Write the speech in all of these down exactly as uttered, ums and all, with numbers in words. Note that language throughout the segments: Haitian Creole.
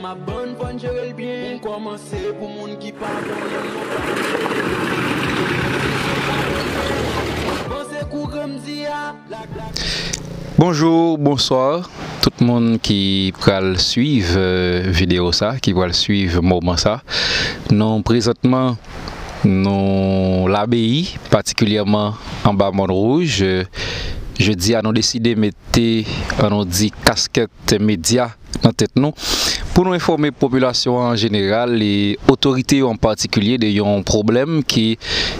M ap bann fòn jere l byen. Pou m kòmanse, pou moun ki pa konnen, yo pa panse kouran m di a. Bonjou, bonswa, tout moun ki pral swiv, euh, videyo sa, ki pral swiv moman sa. Nou prezantman, nou Labeyi, patikilyèman anba Mòn Wouj. Euh, jodi a, nou deside mete, ann nou di, kaskèt medya nan tèt nou pou nou enfòme popilasyon an an jeneral e otorite yo an patikilye de yon pwoblèm ki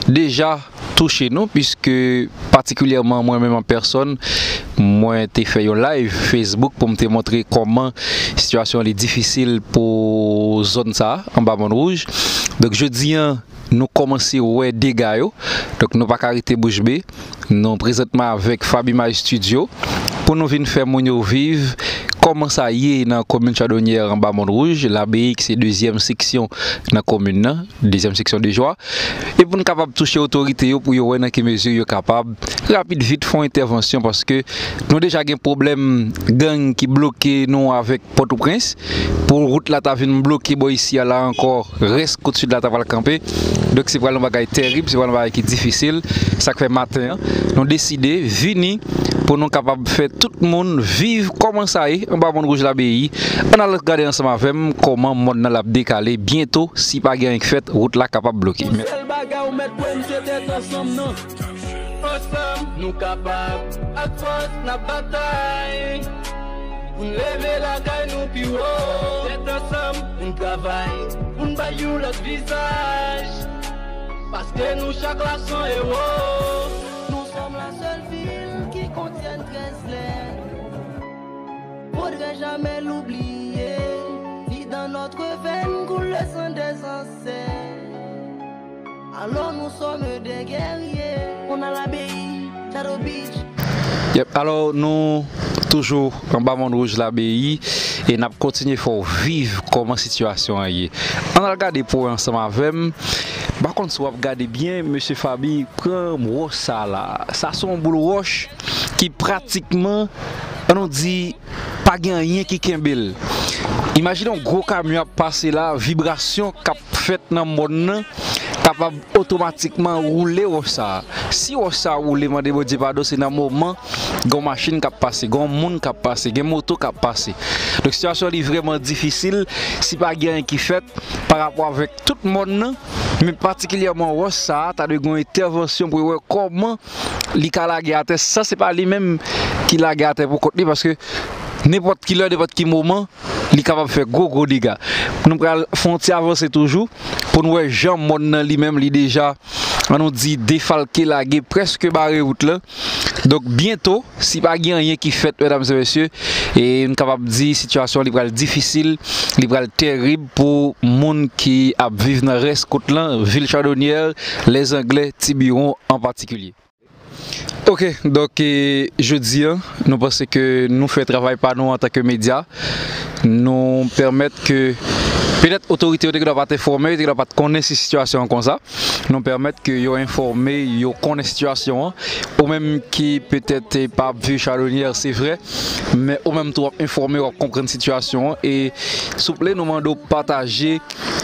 deja touche nou, piske patikilyèman mwen menm an pèsòn, mwen te fè yon live Facebook pou m te montre kòman sitiyasyon an li difisil pou zòn sa a, anba Mòn Wouj. Donk, jodi an, nou kòmanse wè dega yo. Donk, nou pa ka rete bouch be. Nou prezantman avèk Fab Image Studio pou nou vin fè moun yo viv kòman sa ye nan komin Chadonyè anba Mòn Wouj, Labeyi ki se dezyèm seksyon nan komin nan, dezyèm seksyon de jwa. E pou n kapab touche otorite yo pou yo wè nan ki mezi yo kapab rapid vit fè yon entèvansyon, paske nou deja gen pwoblèm gang ki bloke nou avèk Pòtoprens. Pou wout la ta vin bloke bò isi a la ankò, rès Kout Sid la ta pral kanpe. Donk, se pral yon bagay tèrib, se pral yon bagay ki difisil. Sa k fè maten an, nou deside vini pou nou kapab fè tout moun viv kòman sa ye anba Mòn Wouj Labeyi. Ann al gade ansanm avè m kòman mòn nan l ap dekale byento, si pa gen anyen k fèt, wout la kapab bloke. Yon sèl bagay ou mèt kwè m, se tèt ansanm nan. Ansanm, nou kapab. Ak fòs, n ap batay. Pou n leve lakay nou pi wo. Tèt ansanm, pou n travay. Pou n bay yon lòt vizaj. Paske nou chak la se yon ewo. Nous sommes la seule ville qui contienne treize lettres. Faudrait jamais l'oublier, ni dans notre veine coule le sang des ancêtres. Alors nous sommes des guerriers, on a l'abbaye, Shadow Beach. Yep, alò nou toujou anba Mòn Wouj Labeyi e n ap kontinye fè w viv kòman sitiyasyon an ye. Ann al gade pou wè ansanm avè m. M pa konn si w ap gade byen, mesye Faby, pran wòch sa la. Sa se yon boul wòch ki pratikman, ann nou di, pa gen anyen ki kenbe l. Imajine yon gwo kamyon ap pase la, vibrasyon k ap fèt nan mòn nan kapab otomatikman woule wòch sa a. Si wòch sa a woule, mande Bondye padon, se nan moman gen yon machin k ap pase, gen yon moun k ap pase, gen moto k ap pase. Donk, sitiyasyon li vrèman difisil si pa gen anyen ki fèt pa rapò avèk tout mòn nan, men patikilyèman wòch sa a, ta dwe gen yon entèvansyon pou yo wè kòman li ka lage atè san se pa li menm ki lage atè pou kont li, paske nenpòt ki lè, nenpòt ki moman, li kapab fè gwo, gwo dega. Nou pral fè yon ti avanse toujou pou n wè jan mòn nan li menm, li deja, ann nou di, defalke, lage, prèske bare wout la. Donk, byento, si pa gen anyen ki fèt, medam e mesye, e n kapab di sitiyasyon li pral difisil, li pral tèrib pou moun ki ap viv nan rès kout lan, vil Chadonyè, Lèzanglè, Tibiwon an patikilye. Ok, donk, e, jodi a, nou panse ke nou fè travay pa nou antanke medya. Nou pèmèt ke, petèt, otorite yo te gendwa pa t enfòme, yo te gendwa pa t konnen si sitiyasyon an konsa. Nou pèmèt ke yo enfòme, yo konnen sitiyasyon an. Ou menm ki petèt, e, pa ap viv Chadonyè, se vrè, men ou menm tou w ap enfòme, w ap konprann sitiyasyon an. E, souple, nou mande w pataje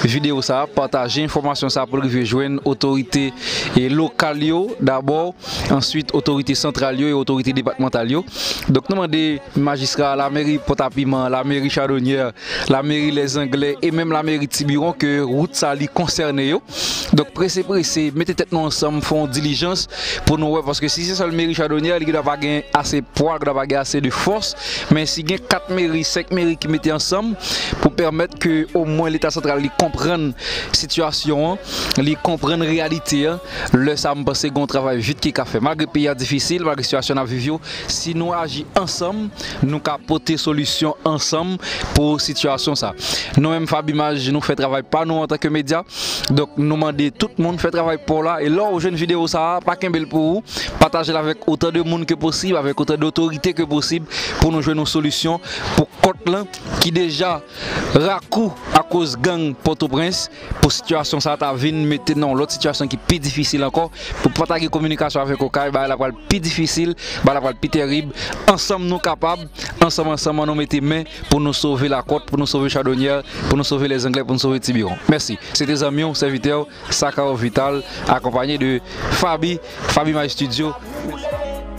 videyo sa a, pataje enfòmasyon sa a pou l rive jwenn otorite, e, lokal yo dabò, answit otorite santral yo e otorite depatmantal yo. Donk, nou mande majistra, lameri Pòtapiman, lameri Chadonyè, lameri Lèzanglè e menm lameri Tibiwon ke wout sa li konsène yo. Donk, prese, prese, mete tèt nou ansanm, fè yon dilijans pou nou wè, paske si se sèl meri Chadonyè, li gendwa pa gen ase pwa, gendwa pa gen ase de fòs, men si gen kat meri, senk meri ki mete ansanm pou pèmèt ke omwen Leta santral li konprann sitiyasyon an, li konprann reyalite a, lè sa a, m panse gen yon travay vit ki ka fè. Malgre peyi a difisil, malgre sitiyasyon n ap viv yo, si nou aji ansanm, nou ka pote solisyon ansanm pou sitiyasyon sa. Nou menm, Fab Image, nou fè travay pa nou antanke medya. Donk, nou mande tout moun fè travay pa w la. E lè w jwenn videyo sa a, pa kenbe l pou ou. Pataje l avèk otan de moun ke posib, avèk otan de otorite ke posib, pou nou jwenn yon solisyon pou kont lan ki deja rakou akoz gang Pòtoprens, pou sitiyasyon sa a ta vin mete nan yon lòt sitiyasyon ki pi difisil ankò, pou pa ta gen kominikasyon avèk Okay, bagay la pral pi difisil, bagay la pral pi tèrib. Ansanm nou kapab, Ansanm, ansanm, ann nou mete men pou nou sove lakòt, pou nou sove Chadonyè, pou nou sove Lèzanglè, pou nou sove Tibiwon. Mèsi. Se te zanmi w, sèvitè w, Sakaro Vital, akonpanye de Faby, Faby My Studio.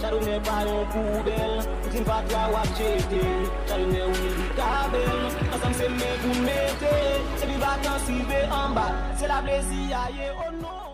Chadonyè pa yon poubèl, ou di m pa twa w ap jete. Chadonyè wi li ka bèl, ansanm se men pou n mete. Se pi vakans rive anba, se la plezi a ye, oh non.